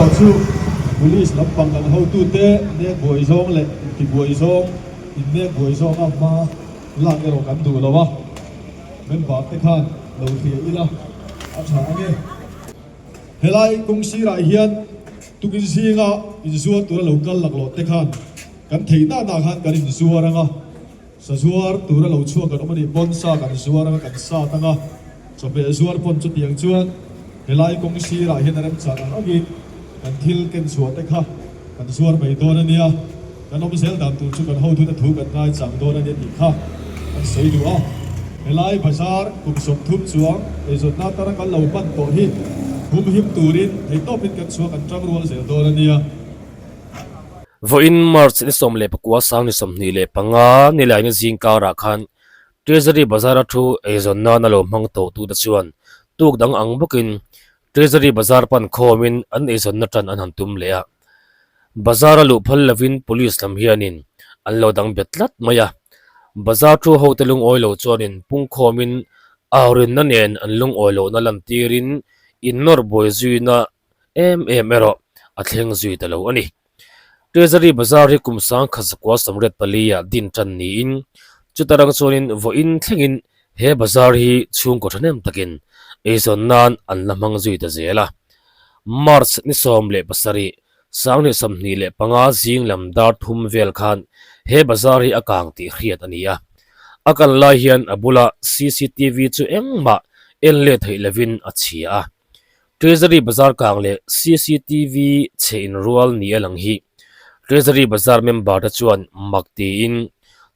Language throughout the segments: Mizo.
Amaherawhchu, Police lampang kan hotute nek buai zawng leh intibuai zawng, innek buai zawnga hma lak erawh kan duh lo a, member te khan lo hria ila a tha ang e. Helai kawng sirah hian tukin zinga inzuar tura lo kal laklawh te khan kan theih na na khan kan inzuar ang a. Sa zuar tura lo chhuak kan awm a nih pawn sa kan zuar anga kan sat anga chawhmeh zuar pawn chutiang chuan helai kawng sirah hian a remchang ang angin kan thil ken chhuah te kha kan zuar mai dawn a nia, kan awm zel dan tur chu kan hotute thu kan ngaichang dawn a nia tih kha kan sawi duh a. Helai bazar kum 30 chuang eizawnna atana kan lo hman tawh hi humhim turin theihtawpin kan chhuak an tangrual zel dawn a nia. Vawiin March ni 19 sang ni 25 nilaina zing karah khan Treasury Bazar-a thu eizawn nana lo hmang tawhtute chuan tuk dang ang bawkin Treasury Bazar pan khawmin an eizawnna tan an han tum leh a. Bazar-a luh phal lovin Police lam hianin an lo dang bet tlat mai a. Bazar thu hote lungawi lo chuanin pungkhawmin aurinna nen an lungawi lohna lantirin innawr buai zuina em em erawh a thleng zui ta lo a ni. Treasury Bazar hi kum 1984 ah din tan niin chuta rang chuanin vawiin thlengin he bazar hi chhungkaw thahnem takin eizawn nan an la hmang zui ta zel a. March ni 17, 2025 zing lam dar thum vel khan he bazar hi a kang tih hriat a ni a. A kal lai hian a bula cctv chu engmah en leh theih lovin a chhia a. Treasury Bazar kang leh cctv chhe inrual ni a lang hi Treasury Bazar member te chuan mak tiin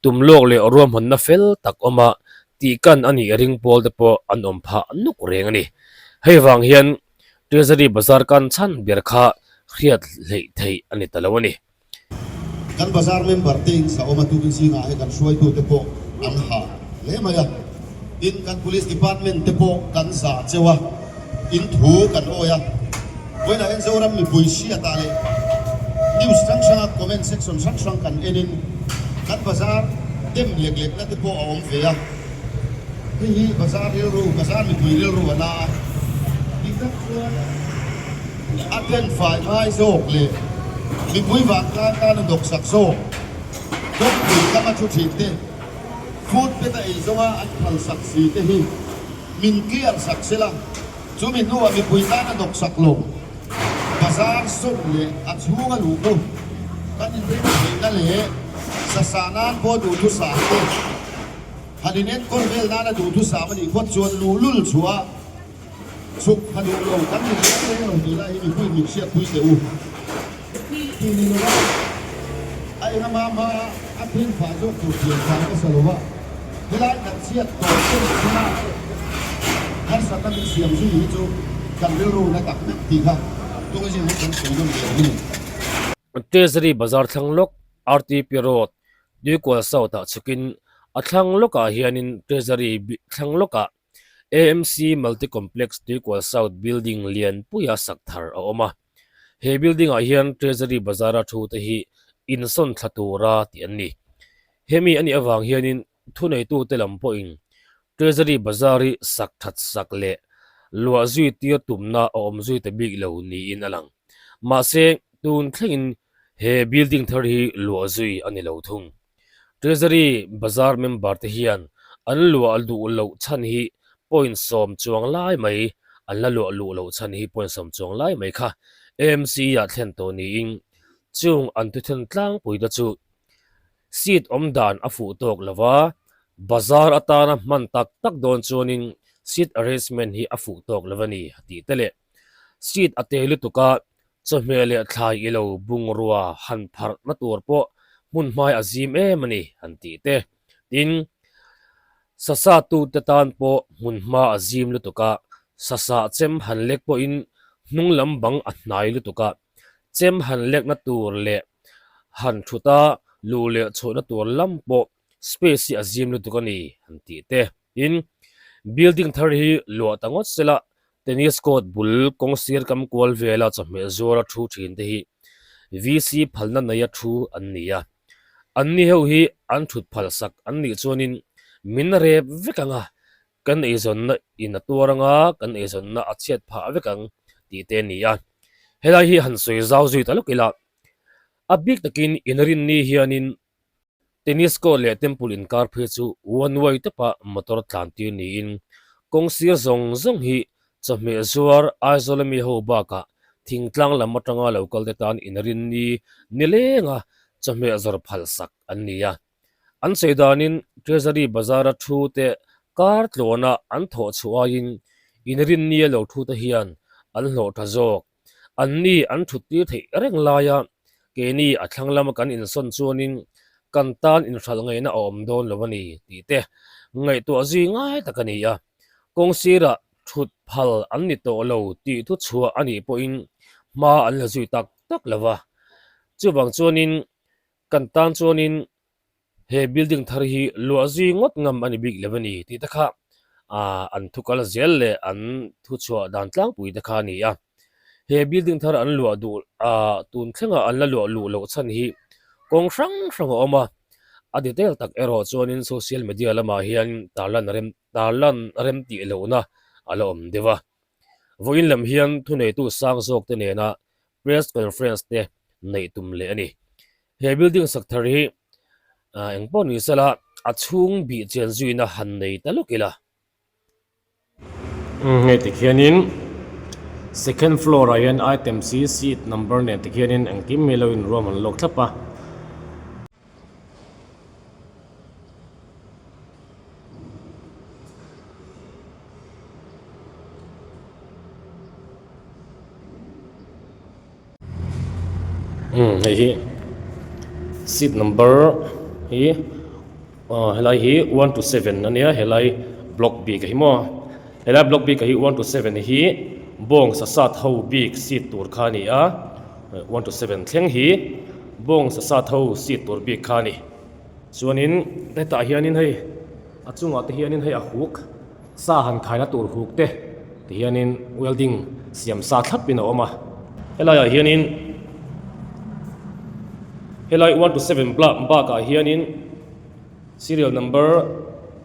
tum lawk leh ruahmanna fel tak awma tihkan a nih ring pawl te pawh an awm phah nuk reng a ni. Hei vang hian Treasury Bazar kan chhan ber kha hriat hleih theih a ni ta lo a ni. Kan bazar member te in sa awm a tukin zingah he kan hruaitu te pawh an ha hle mai a, tin kan police department te pawh kan za cheu a, in thu kan awi a, vawiinah hian Zoram mipui hriatah leh news hrang hranga comment section hrang hrang kan en in kan bazar dem lek lek na te pawh a awm ve a, hei hi bazar rilru, bazar mipui rilru a na a, diktak chuan. A thenfai ngai zawk leh mipui vantlang tana hnawksak zawk kawngpui kama thu thin te, food pet a ei zawnga an phalsak si te hi min clear sak sela, chumi hnuah mipui tana hnawksak lo bazar sawn leh a chhunga luhmu kan inring theihna leh sasa nan pawh duhthusam te han inenkawl vel nana duhthusam a nih phawt chuan luhlul chhuah Chhuk ha duh lo kan ni reng reng lo tih lai hi mipui min hriatpui teh u. Tih ni lova a enga hma hma a then fah zawk tur thiam fai nasa lova helai kan chhiat tawh chen chhunga harsatna min siam zui hi chu kan rilru na tak vek tih kha tungzing hi kan sawi nawn ve ang a ni. Treasury Bazar thlang lawk RTP Road, Tuikual South ah chhukin a thlang lawkah hianin Treasury thlang lawkah AMC Multi Complex Tuikual South building lian puia sak thar a awm a. He building ah hian Treasury Bazar-a thu te hi insawn thla tura tih an ni. Hemi a nih avang hianin thuneitute lam pawhin Treasury Bazar hi sak that sak leh luah zui tir tumna a awm zui ta bik lo niin a lang. Mahse, tun thlengin he building thar hi luah zui a ni lo thung. Treasury Bazar member te hian an luah duh loh chhan hi point 10 chuang lai mai an la luah luh loh chhan hi point 10 chuang lai mai kha AMC ah thlen tawh niin chung an thuthen tlangpui te chu seat awm dan a fuh tawk lova bazar atana hman tak tak dawn chuanin seat arrangement hi a fuh tawk lo a ni tih te leh seat a te lutuk a Chawhmeh leh thlai i lo bungrua han pharh na tur pawh hmun hmai a zim em a ni han tih te. Tin, sasa tute tan pawh hmun hma a zim lutuk a, sasa chem han lek pawhin hnung lam bang a hnai lutuk a, chem han lekna tur leh han thuta luh leh chhuahna tur lam pawh space hi a zim lutuk a ni han tih te. Tin, building thar hi luah ta ngawt sela Tennis court bul kawng sir kam kual vela chawhmeh zuara thu thin te hi VC phalna neia thu an ni a. Anni ho hi an thut phal sak an nih chuanin min rep vek ang a, kan eizawnna in a tuar ang a, kan eizawnna a chhiat phah vek ang tih te a ni a. Helai hi han sawi zau zui ta lawk ila, a bik takin inrinni hianin Tennis court leh temple inkar phei chu one way tawpa motor tlan tir niin kawng sir zawng zawng hi chawhmeh zuar Aizawl ami ho bakah thingtlang lam atanga lo kal te tan inrinni nilenga chawhmeh zawr phal sak an ni a. An sawi danin Treasury Bazar-a thu te kar tluana an thawh chhuah aiin inrinnia lo thu te hian an hlawh tha zawk. Anni an thut tir theih reng laia keini a thlang lama kan insawn chuanin kan tan inhralh ngaihna a awm dawn lo a ni tih te ngaihtuah zui ngai tak a ni a. Kawng sirah thut phal an ni tawh lo tih thu chhuah a nih pawhin hma an la zui tak tak lo va. Chuvang chuanin Kan tan chuanin he building thar hi luah zui ngawt ngam a ni bik lo a ni tih te kha ah an thu kal zel leh an thu chhuah dan tlangpui te kha a ni a. He building thar an luah duh ah tun thlengah an la luah luh loh chhan hi kawng hrang hrang a awm a, a detail tak erawh chuanin social media lamah hian tarlan rem tarlan rem tih lohna a la awm deuh a. Vawiin lam hian thuneitu sang zawk te nena press conference te neih tum leh a ni. He building sak thar hi eng pawh ni sela a chhung bih chen zuina han nei ta lawk ila. Hei tikhianin second floor ah hian item si seat number nen tikhianin engkim hi lo inruam an lawk thlap a. Umm hei hi seat number hi aw helai hi one to seven ania helai block bik a hi maw helai block bik a hi one to seven hi bawng sasat ho bik seat tur kha a ni a one to seven thleng hi bawng sasat ho seat tur bik kha a ni chuanin hetah hianin hei a chungah te hianin hei a huk. Sa han khaina tur huk te ti hianin welding siam sa thlap in a awm a, helaiah hianin helai one to seven bakah hianin serial number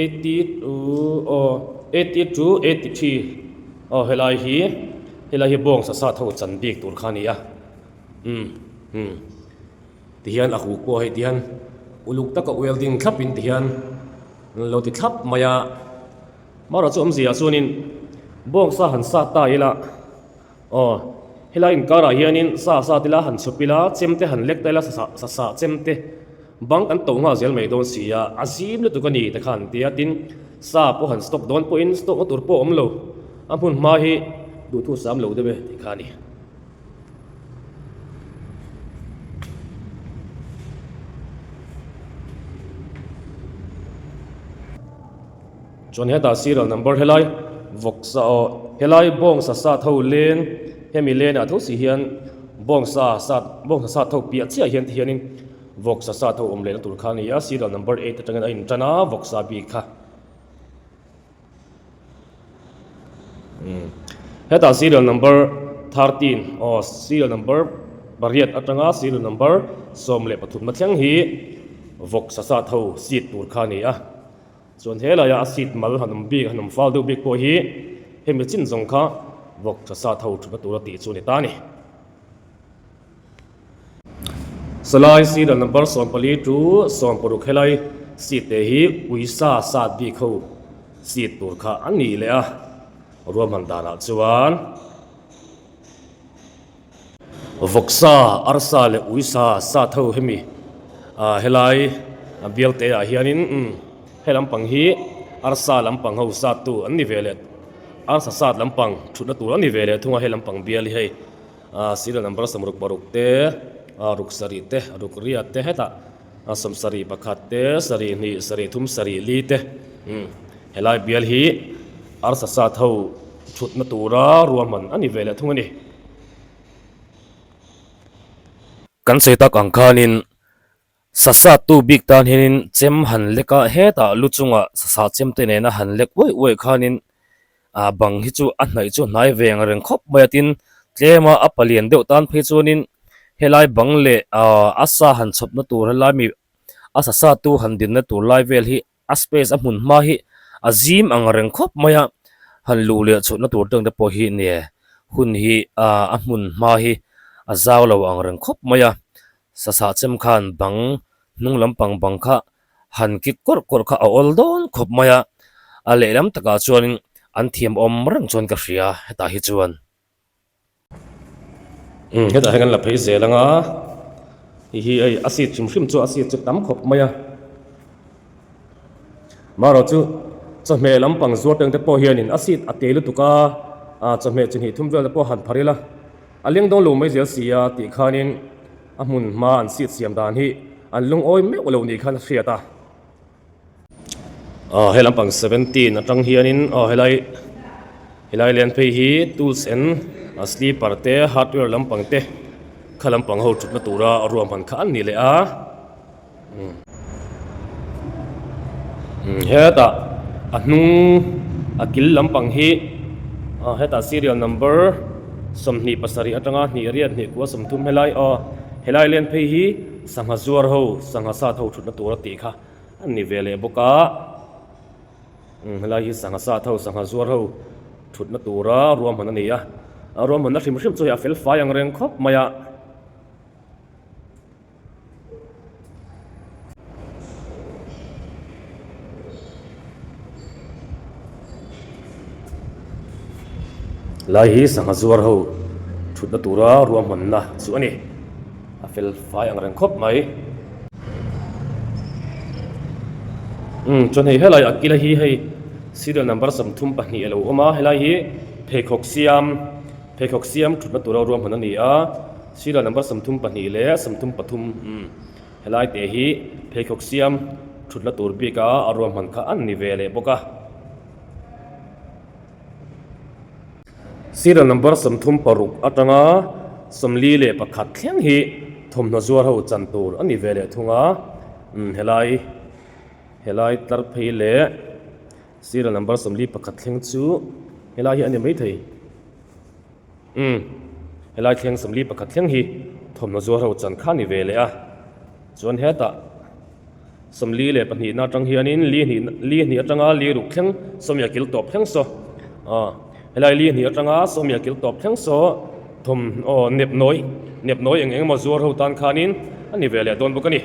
eighty two aw eighty two eighty three aw helai hi helai hi bawng sa sat ho chan bik tur kha a ni a umm umm tihian a huk pawh hei tihian uluk taka welding thlap in tihian. An lo ti thlap mai a, Mara chu awmzia chuanin bawng sa han sat ta ila aw helai inkarah hianin sa sat ila han chhup ila chem te han lek ta ila sa sa sa chem te bang kan to nghal zel mai dawn si a, a zim lutuk a ni te khan an ti a, tin sa pawh han stock dawn pawhin stock na tur pawh a awm lo, a hmun hma hi duhthu sam lo deuh e tih kha a ni. Chuan hetah serial number helai vawksa aw helai bawngsa sat ho leng hemi lenah tho si hian bawngsa sat bawngsa sat ho piah chiah hian ti hianin vawksa sat ho awm lehna tur kha a ni a serial number eight atangin a intan a vawksa bik kha. Hetah serial number 13 aw serial number pariat atanga serial number 13 na thleng hi vawk sasat ho seat tur kha a ni a chuan helaiah a seat mal han awm bik han awm fal deuh bik pawh hi hemi chin zawng kha vawk sasat ho thutna tura tih chu a ni ta a ni. Salai serial number 14 to 16 helai seat te hi uisa sat bik ho seat tur kha a ni leh a ruahman danah chuan vawksa arsa leh uisa sat ho hemi ah helai bial te ah hianin umm he lampang hi arsa lampang ho sat tu an ni ve leh arsa sat lampang thutna tur a ni ve leh thung a he lampang bial hi hei. Ahh serial number sawmruk paruk te ah ruk sarih te ruk riat te hetah a sawm sarih pakhat te sarih hnih sarih thum sarih li te umm helai bial hi arsa sat ho thutna tura ruahman a ni ve leh thung a ni. Kan sawi tak ang khanin sasat tu bik tan hianin chem han lek a hetah lu chungah sasah chem te nena han lek uaih uaih khanin ah bang hi chu a hnaih chu hnai ve ang reng khawp mai a tin tlem a a palian deuh tan phei chuanin helai bang leh ah a sa han chhawpna tur helai mi a sasat tu han dinna tur lai vel hi a space a hmun hma hi a zim ang reng khawp mai a han luh leh chhuahna tur te ang te pawh hi nia. hun hi ah a hmun hma hi a zau lo ang reng khawp mai a sasah chem khan bang hnung lampang bang kha han kik kawrh kawrh kha a awl dawn khawp mai a a lehlam takah chuanin an thiam awm reng chuan ka hria hetah hi chuan. Umm hetah hian kan la phei zel anga hei hi hei a seat hrim hrim chu a seat chu tam khawp mai a marawh chu chawhmeh lampang zuar teng te pawh hianin a seat a te lutuk a ah chawhmeh chi hnih thum vel te pawh han phar ila a leng dawn lo mai zel si a tih khanin a hmun hma an seat siam dan hi an lungawi meuh lo nih khan a hriat a. Aw he lampang 17 atang hianin aw helai helai lian phei hi tools and a sleeper te hardware lampang te kha lampang ho thutna tura ruahman kha an ni leh a umm hetah a hnung a kil lampang hi aw hetah serial number 27 atanga hnih riat hnih kua 30 helai aw helai lian phei hi sangha zuar ho sangha sat ho thutna tura tih kha. An ni ve leh bawk a, umm helai hi sangha sat ho sangha zuar ho thutna tura ruahman a ni a, a ruahmanna hrim hrim chu hei a fel fai ang reng khawp mai a. Lai hi sangha zuar ho thutna tura ruahmanna chu a ni. A fel fai ang reng khawp mai. Umm chuan hei helai a kila hi hei serial number 32 a lo awm a helai hi pheikhawk siam pheikhawk siam thutna tura ruahman a ni a serial number 32 leh 33 umm helai te hi pheikhawk siam thutna tur bik a a ruahman kha an ni ve leh bawk a. Serial number 36 atanga 41 thleng hi thawmhnaw zuar ho chan tur a ni ve leh thung a, umm helai helai tlar phei leh serial number 41 thleng chu helai hi a ni maithei umm helai thleng 41 thleng hi thawmhnaw zuar ho chan kha a ni ve leh a chuan hetah. 42 na atang hianin li hnih li hnih atanga li ruk thleng sawmia kil tawp thleng saw aw helai li hnih atanga sawmia kil tawp thleng saw thawm aw nep nawi nep nawi eng eng emaw zuar ho tan khanin a ni ve leh dawn bawk a ni.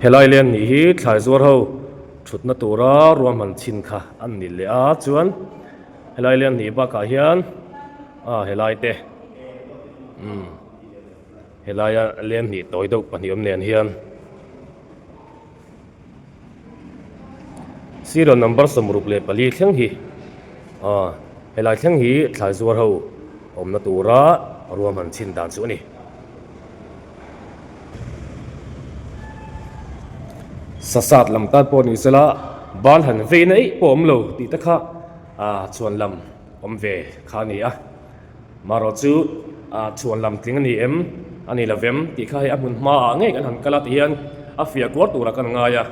Helai leng hnih hi thlai zuar ho thutna tura ruahman chhin kha an ni leh a chuan helai leng hnih bakah hian a helai te umm. Helaia lem hnih tawi deuh pahnih awm nen hian serial number 64 thleng hi aw helai thleng hi thlai zuar ho awmna tura ruahman chhin dan chu a ni. Sasat lam tan pawh ni sela bal han vei na eih pawh awm lo tih te kha ah chhuan lam awm ve kha a ni a. Marawh chu chhuan lam tling a ni em? A ni lo vem tih kha hei a hmun hmaah ngei kan han kal a ti hian a fiah kuar turah kan ngai a.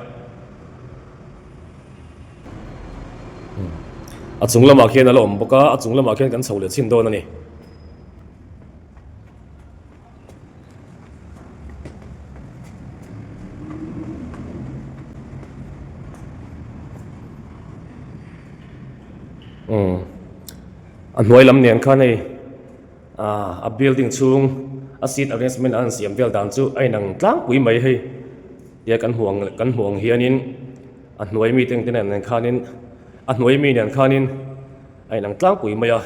A chung lamah khian a la awm bawk a, a chung lamah khian kan chho leh chhin dawn a ni. A hnuai lam nen khan hei ah a building chhung a seat arrangement an siam vel dan chu a inang tlangpui mai hei tia kan hmuh ang kan hmuh ang hianin a hnuai mite te nen khanin a hnuai mi nen khanin a inang tlangpui mai a.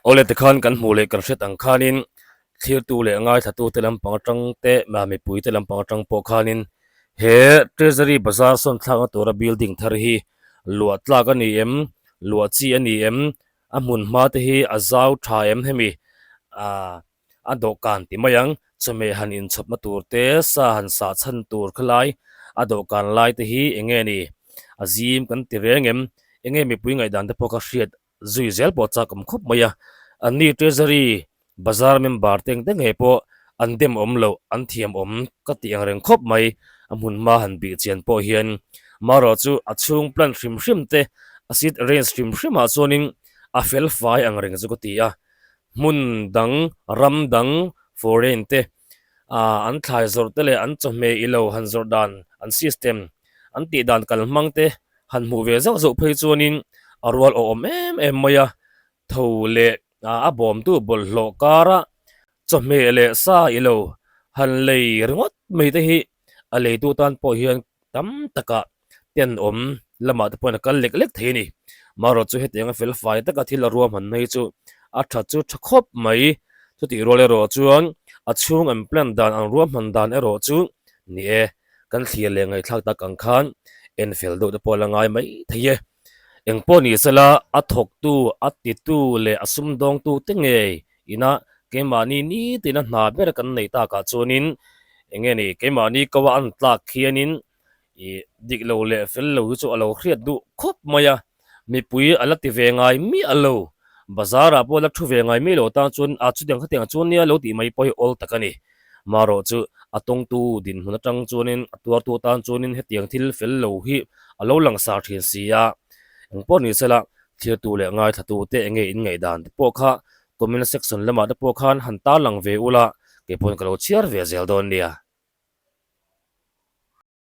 Awle tikhan kan hmuh leh kan hriat ang khanin thlirtu leh ngaithlatu te lampang atang te mah mipui te lampang atang pawh khanin he treasury bazar sawn thlakna tura building thar hi luah tlak a ni em luah chi a ni em a hmun hma te hi a zau tha em hemi ah A dawhkan ti mai ang, chawhmeh han inchhawpna tur te, sa han sah chhan tur kha lai, a dawhkan lai te hi eng nge ni? A zim kan ti reng em? Enge mipui ngaihdan te pawh kha hriat zui zel pawh chak awm khawp mai a. Anni Treasury Bazar member te engte ngei pawh an dem awm loh, an thiam awm ka tih ang reng khawp mai. A hmun hma han bih chian pawh hian marawh chu a chhung plan hrim hrim te, a seat range hrim hrimah chuanin a fel fai ang reng chu ka ti a. Hmun dang, ram dang, foreign te ah an thlai zawrh te leh an chawhmeh ilo han zawrh dan, an system, an tih dan kalhmang te han hmuh ve zauh zauh phei chuanin a rual awhawm em em mai a. Tho leh a bawmtu bawlhhlawh kara chawhmeh leh sa ilo han lei ringawt mai te hi a leitu tan pawh hian tam taka tenawm lamah te pawhin a kal lek lek thei a ni. Marawh chu hetianga fel fai taka thil a ruahman mai chu a tha chu tha khawp mai. Chutih rual erawh chuan a chhung an plan dan an ruahman dan erawh chu ni e, kan thlir leh ngaihthlak tak ang khan en fel deuh te pawh a la ngai mai thei e. Eng pawh ni sela a thawktu, a titu leh a sumdawngtu te ngei ina keimahni nitin a hna ber kan neih takah chuanin eng nge ni keimahni ko a an tlak khianin ih dik lo leh fel lo hi chu a lo hriat duh khawp mai a, mipui a la ti ve ngai miah lo. Bazar ah pawh la thu ve ngai miah lo tan chuan a chutiang khatiang chuan nia lo tih mai pawh hi awl tak a ni. Marawh chu a tawngtu dinhmun atang chuanin a tuartu tan chuanin hetiang thil fel lo hi a lo lang sar thin si a. Engpawh ni sela thirtu leh ngaithlatu te enge in ngaihdan te pawh kha comment section lamah te pawh khan han tarlang ve ula kei pawn ka lo chhiar ve zel dawn nia.